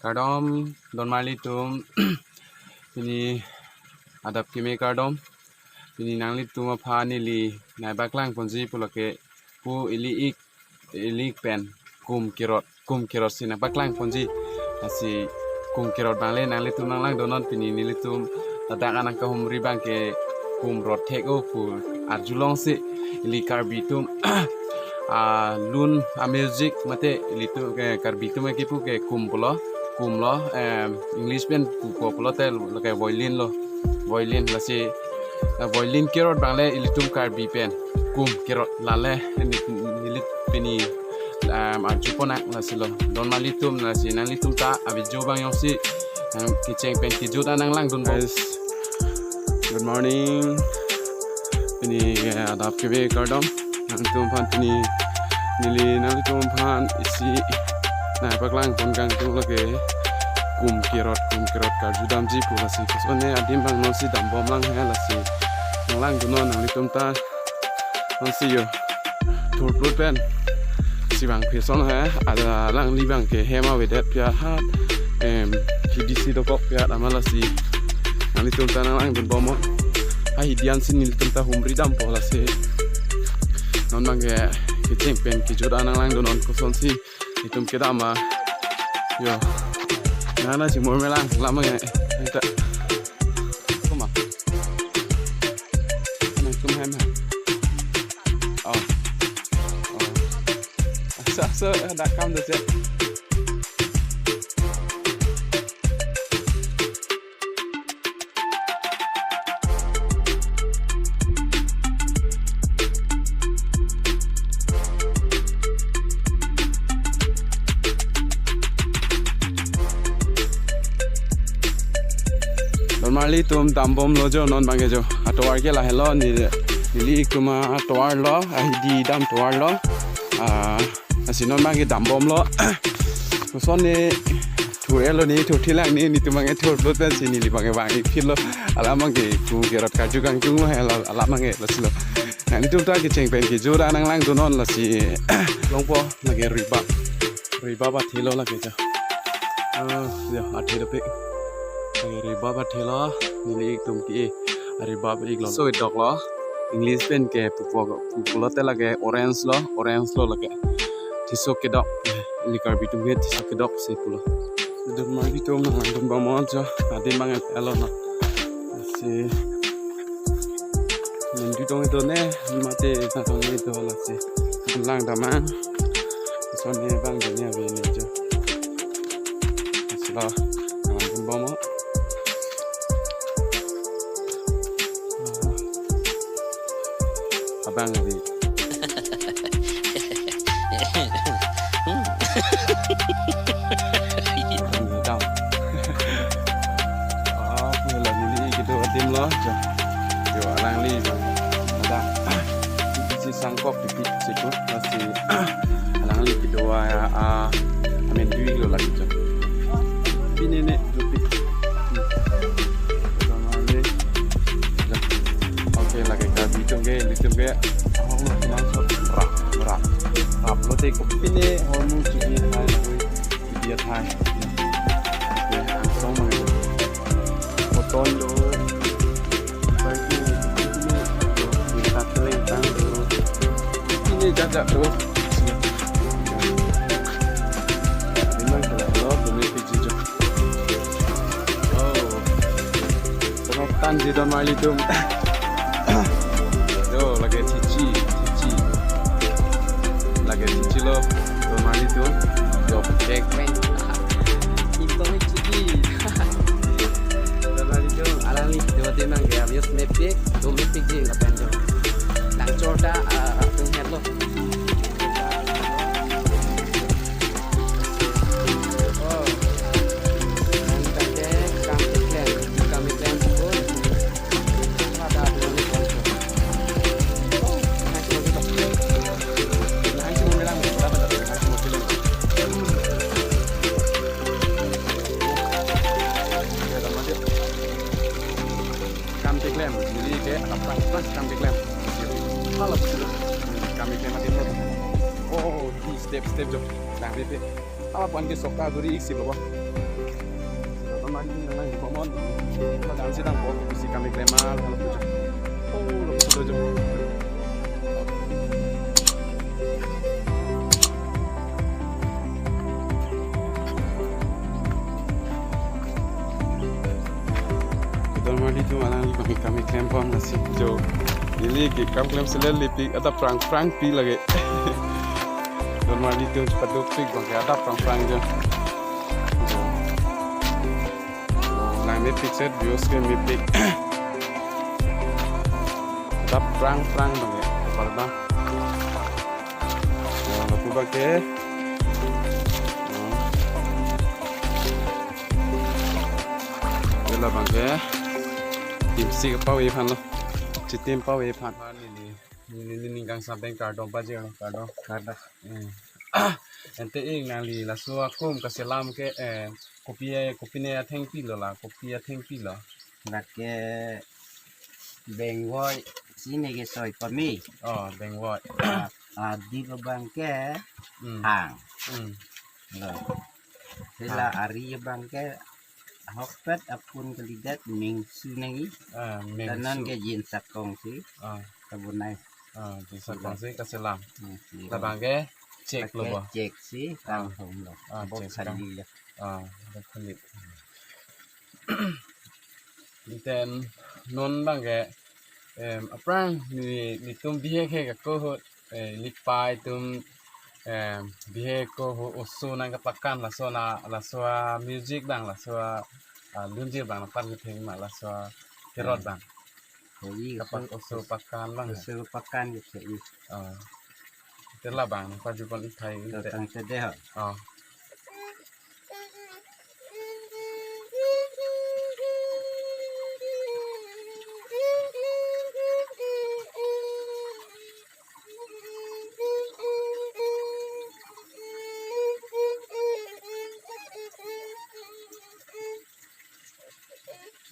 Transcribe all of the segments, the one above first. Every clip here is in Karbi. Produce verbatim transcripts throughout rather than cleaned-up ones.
Kardom, don marli atum, pini adap keme kardom, pini nanglitum aphan neli nangpaklang ponji pulo ke pu ili ik, ili ik pen kum kerot, kum kerot si nangpaklang ponji. Lasi kum kerot abang le nanglitum nanglangdunnon, pini nelitum ladak anang kahumri abang ke kum rot thek-o pu arjulongsi ili Karbi atum alun amusic mate ilitum ke Karbi atum ke kipu ke kum pulo, kum lo, em, English pen pupo pulote lake violin lo, violin. Lasi, eh, violin kerot abang le ilitum Karbi pen kum kerot, lale neli, neli pini, em, arju ponnang. Lasi lo don marli atum, lasi nanglitum ta avideo abang jongsi, em, kecheng pen kejut an nanglangdunbom. Guys, good morning. Pini, eh, adap keme kardom. Nangtum aphan pini neli nangtum aphan isi nangpaklang pon kangtung lake kum kerot, kum kerot karju damji pu. Lasi kosonne adim abang nonsi dambomlang he, lasi nanglangdunnon nanglitum ta. Nonsi yo thurplut pen si abang pheson he, ada alangli abang ke hem avedet pi ahat, em, hidi si dokok pi amat, lasi nanglitum ta nanglangdunbom. Ahidi ansi nelitum ta humri dampo, lasi non abang ke kecheng pen kejut an nanglangdunnon kosonsi itum kedam ma. Yo. Nana si mur melang, lama nge. Ita. Kuma. Nangtum hem hem. Oh. Oh. So, so, dak kam do che. Don marli atum, dambomlo jo non abang ke jo. Atovar ke lahelo, neli, neli ik atum atovar lo, ahidi dam tovar lo. Ah, lasi non abang ke dambomlo. Kosonne thur-elo, ne thurthilang ne, netum abang ke thurplut pensi neli abang ke vang ik phitlo. Alam abang ke kum kerot karju kangtung lo he, alam abang ke lasi lo. Nanglitum ta kecheng pen kejut an nanglangdunnon, lasi longpo lake ribap. Ribap athelo lake jo. Ah, ya, athelo pe. Lake ribap athelo, neli ik atum ke ribap iklo. So, idoklo. English pen ke pupo, pupo pulote lake orange lo, orange lo lake. Thiso kedok, ili Karbi atum ke thiso kedok si pulo. Don marli atum, nanglangdunbom jo, adim abang elo na. Si neli tong itum ne, mate ta tong itum, lasi lang damnang. Kosonne abang dini ave ne jo. Sila, nanglangdunbom. Abang ave. Abang dam. Ah, pu la neli ik kedo adim lo. Yo, alangli. Ada. Si sangkok titik situ, lasi alangli kedo a, a, amen dui lo lake jo. Pine ne, dupi. Sama le. Oke, lake Karbi atum ke, ilitum ke. Oh, langsung rap, rap. Rap lote kopine, hormu chini hai, dia hai. Oke, langsung mangga. Koton do. Ini jaga tuh. Memang kalau lo demi Fiji jo. Oh. Sama tan di don marli atum. Yo, lake chichi, chichi. Lake chichi lo, don marli atum. Yo, cek, men. Itu nih chichi. Don marli atum, alangli, dua tenang ya, bios mepik, do mepik ji, lapen jo. Nang chorda, ah, tung het lo. Oh. Nang tangke, kam iklen, kam iklen, oh. Kam keklem, jadi kayak apa pas kam keklem. Kalau betul, kam keklem mati terus. Oh, di step step jo. Nah, bebe. Apa puan ke sok ta duri iksi lo ba. Nang nang bomon. Dance nang bom si kami klem ma, lalu puja. Oh, lalu puja. Don Marli atum alang abang kami klem bom, lasi jo. Ili ke kam klem selel lipik, adap prang prang pi lagi. Don Marli atum paduk pik abang ke adap prang prang jo. Lang mepik set, views ke mepik. Adap prang prang abang ke. Pardon. Nah, lapu abang ke. Hmm. Hala abang ke. Tim si kapave aphan lo. Chitim pave aphan. Neli, neli, neli ning kangsam pen kardom pajirlo, kardom. Kardom. Hmm. Ante ing nangli laso akum kaselam ke, eh, kopi, eh, kopine athengpi lo la, kopi athengpi lo. Lake bengvoi, sini ke soi pame. Oh, bengvoi. Ah, adip abang ke Hmm. Hang. Hmm. Lo. Sila Hang. Ari abang ke ahokpet apun kalidet mengsu nangji. Ah, mengsu. Tanan ke jin sakong si. Ah. Kabunai. Ah, jin sakong si kaselam. Hmm, si. Labang ke chek lo Lake bo. Chek si Ah. Kangthong lo. Ah, Bok chek sali kang- lo. Ah, bok sali. Ante non abang ke, em, aphrang ne, netum bihek hek ako ahut, eh, ili pa atum, em, bihek ako ahut oso nangkapakan laso na, laso a-music abang, laso a, ah, lunjir abang nangpan ketheng ma, laso a kerot Hmm. abang. Koi Kapak oso, oso pakan abang. Oso pakan gitu i. Ah. Ante labang nangpajupon ithai Lo ante. Tang sede ho. Ah.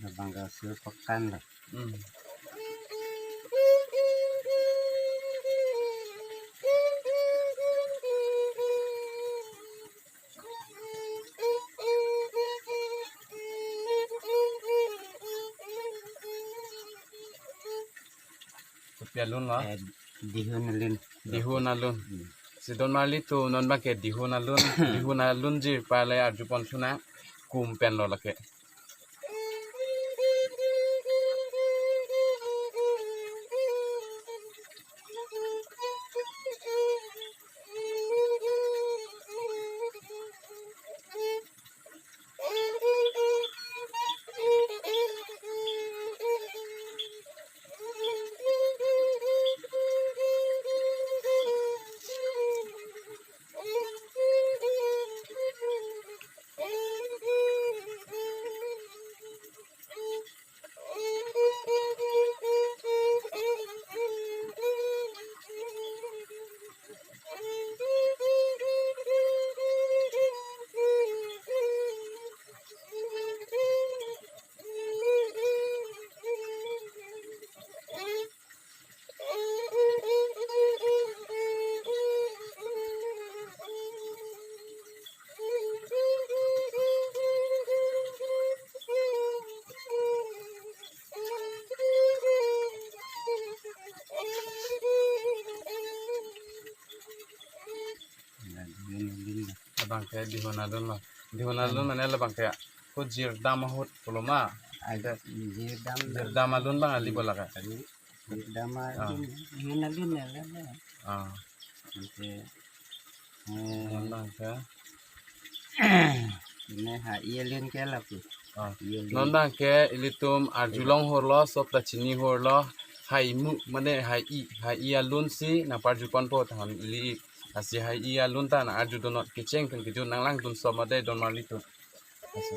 Labang ke oso pakan lo. Hmm. Kopi alun lo? Eh, Dihun alun. Dihun alun. Hmm. Si Don Marli atum non abang ke Dihun alun, Dihun alunjir pale arjupon thu nang, kum pen lo lake. Labang ke Dihun alun lo. Dihun alun Hmm. mane labang ke ko jirdam ahut pulo ma. Ai, Ante jirdam. Jirdam alun abang kali bo lake. Kali jirdam Ah. alun, Dihun alun ya, ya, ya. Ah. Ante, eh, Non abang ke. Ini ha, iya alun ke lapu. Ah. Iya alun. Non abang ke ilitum arjulong horlo, sop ta chini horlo, hai mu, mane hai i, hai i alun si nangparjuponpo tahan ili. Lasi hai i alun ta nang arjudunnon, kecheng pen kejut nanglangdun sop mate Don Marli atum. Lasi.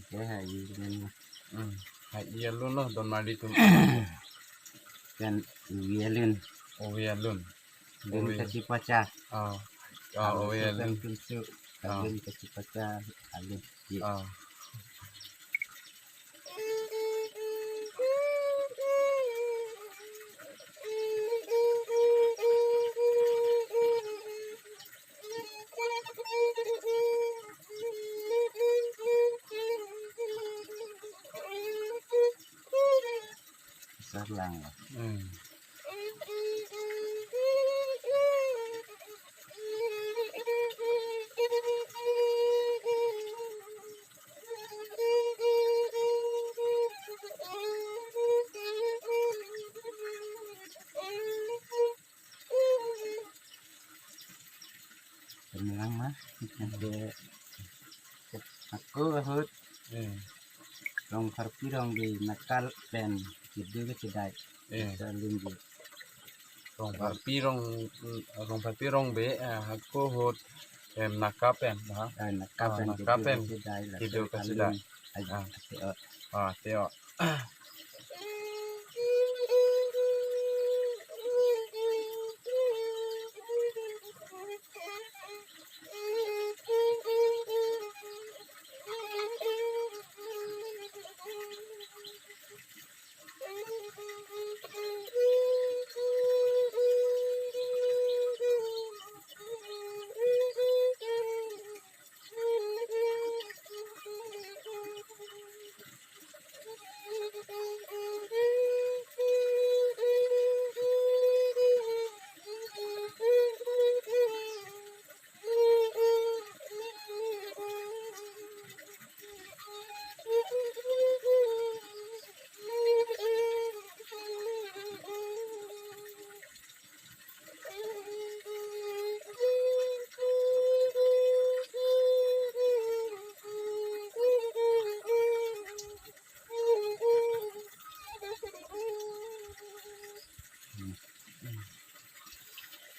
Ya, ha-i alun. Hmm. Ha-i alun lo, don mari atum. Pen ovi alun. Ovi alun. Alun, ovi kachipacha. Ah. Ah, ovi alun. Alun pen pinsu. Ah. Alun kachipacha. Alun. Ye. Ah. Sarlang. Hmm. Pemelang ma, ante ako ahut. Eh. Rongpharpi rongbe naka pen kedo kachedai. Eh. Salin di. Rongpharpi rong, Rongpharpi rongbe, eh, ako ahut, em, naka pen, ha? Eh, naka, ah, pen naka kedo pen kachedai, kedo laso kachedai. Alun. Ah. Ate-o. Ah, ate-o.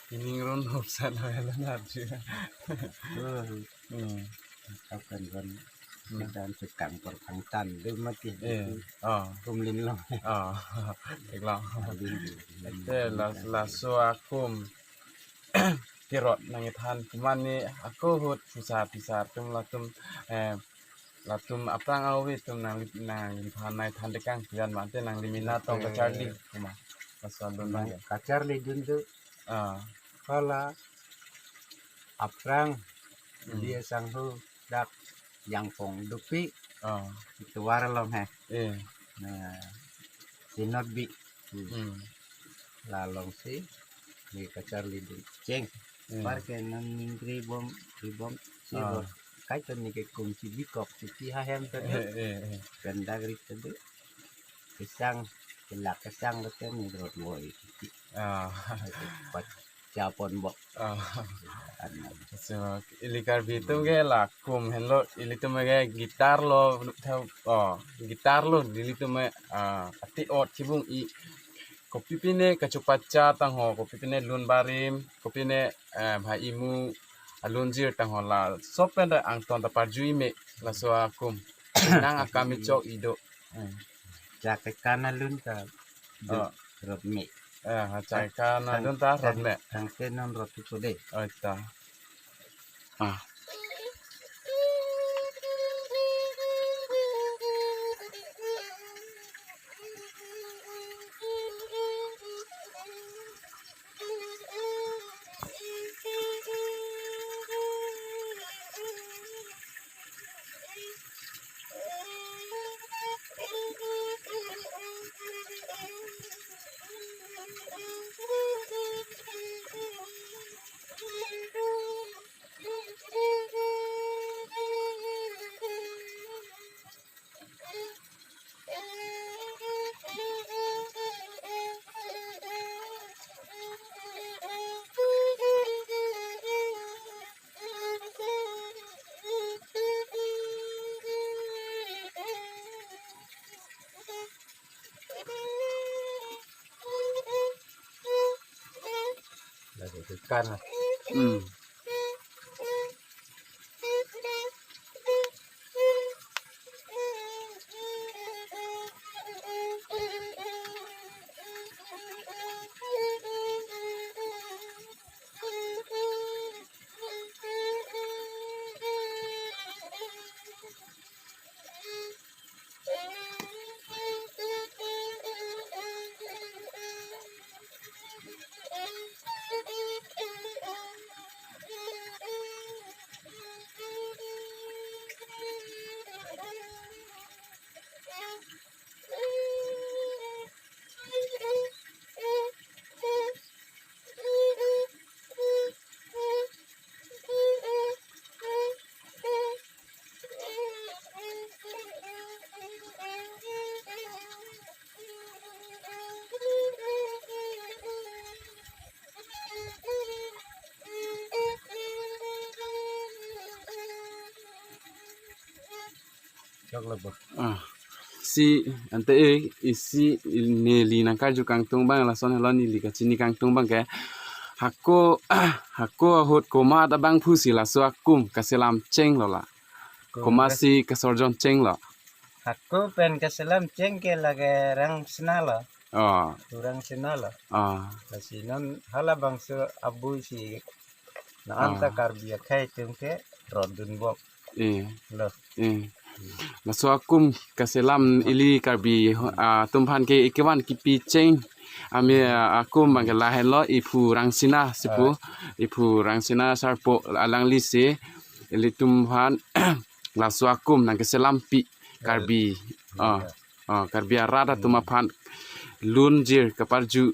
Ining run hop san hoy la nat ju. Hmm. Kapan kan. Hmm. Kita tukang perpangtan dei mati. Eh. Oh. Kum lin long. Oh. Iklang. Lin, lin. Te la, laso akum tirot nangkethan komat ni ako ahut pisa pisa atum latum, eh, latum aphrang avi atum nangli, nangliphan nangthan tekang pian mate nanglimena tong kacharli komat. Laso alun nang kacharlidun tu. Ah. Hala aphrang, hmm, dia sangho dak Jangpong Dupi. Ah. Itovar along he. Eh. Nah, Sinot Bi. Hmm. Hmm. La alongsi, di kacharlidun cheng. Hmm. Par ke nang ningri bom, ri bom, si, ah, bom. Kaito neke kum si bikok si pi ha hem tadi. Eh, eh, eh. Pen dak ri tadi. Kesang, kelak kesang lote ni rot woi. Ah. Pat japon bok. Ah. Ano. So, ili Karbi atum ke la kum henlo, ilitum ke gitar lo, theo, oh, gitar lo, ilitum ke, ah, ati ot kibung i, kopipine kachupacha tangho, kopipine lun barim, kopine, eh, bha imu alunjir tangho la, sopen da angton ta parju ime, laso akum. Nang akam ichok ido. Hmm. Chak kekan alun ta, oh, rot me. Eh, ha, chak kekan alun ta rot me. Tang, tangte non rot tu dei. Oh, ta. Ah. Lagi ikan. Hmm. Chok lo bo. Ah. Si ante e isi neli nangkarju kangtung abang lason helo neli kachini kangtung abang ke. Hako hako ahut komat abangphu si laso akum kaselam chenglo la. Komat si kasorjon chenglo. Hako pen kaselam cheng ke lake Rangsina lo. Oh. Rangsina lo. Ah. Lasi non halabangso abui si na anta, ah, Karbi akhei atum ke rodun bok. Eh. Lo. Eh. Laso akum kaselam ili Karbi, ah, atum aphan ke ikevan kipi cheng. Ami, ah, akum abang ke lahenlo iphu Rangsina si pu. Ah. Iphu Rangsina Sarpo alangli si ilitum aphan laso akum nangkeselampi Karbi. Ah. Ah, Karbi arat atum aphan lunjir kaparju.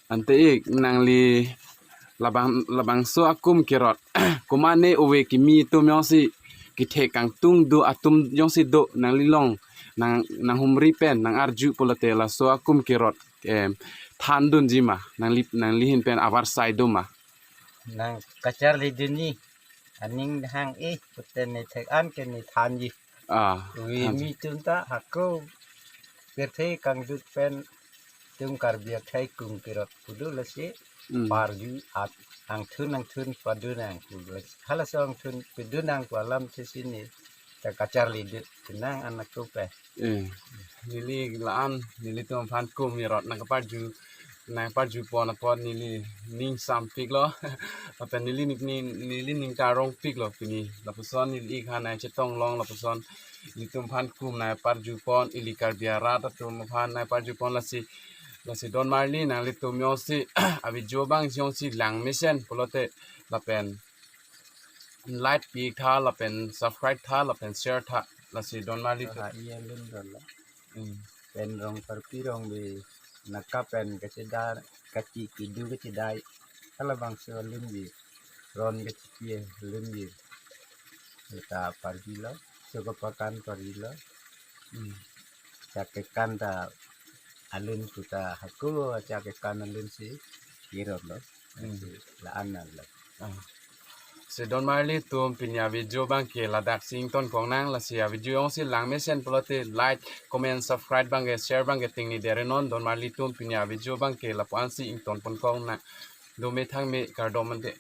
Ante ik nangli labang labangso akum kerot. Komatne ove kimi atum jongsi kethek kangtung do atum jongsi do nangli along nang nanghumri pen nangarju pulote laso akum kerot, em, thandunji ma nangli nangli ahin pen avarsai do ma? Nangkacharli dunji, aning hang-e pute ne thek-an ke ne thanji. Ah, ove thanji. Mi atum ta hako pirthe kangdut pen tum Karbi akhei akum kerot pu do lasi, hmm, parju at angthun angthun padun nang pu do lasi. Halaso angthun padun nang pu alam chesini ta kacharli dut nang anak tupe. Eh, neli la-an nelitum aphan akum kerot nangkaparju nangparju pon apot neli ning sampiklo. Lapen neli ni, ni, neli ning karongpiklo pini. Lapuson neli ik han nangchetong long lapuson ilitum aphan akum nangparju pon ili Karbi arat atum aphan nangparju pon lasi lasi don marli nanglitum jongsi avideo abang jongsi langmesen pulote lapen like pi tha lapen subscribe tha lapen share tha lasi don marli. Ha, iya lun don lo. Hmm. Pen rong parpi rong bi naka pen kachedar kachi kidu kachedai. Halabangso alun bi ron kachipi alun bi. Lata parpi lo, so kapakan parpi lo. Hmm. Chak kekan ta alun pu ta hako chak kekan alun si kerot lo. Hmm. Si la-an lo. Ah. Si don marli atum pini avideo abang ke ladak si ingtonkok nang lasi avideo jongsi langmesen pulote like, comment, subscribe abang ke share abang ke tengne dere non don marli atum pini avideo abang ke lapu-an si ingtonpon kok nang. Dome thangme kardom ante.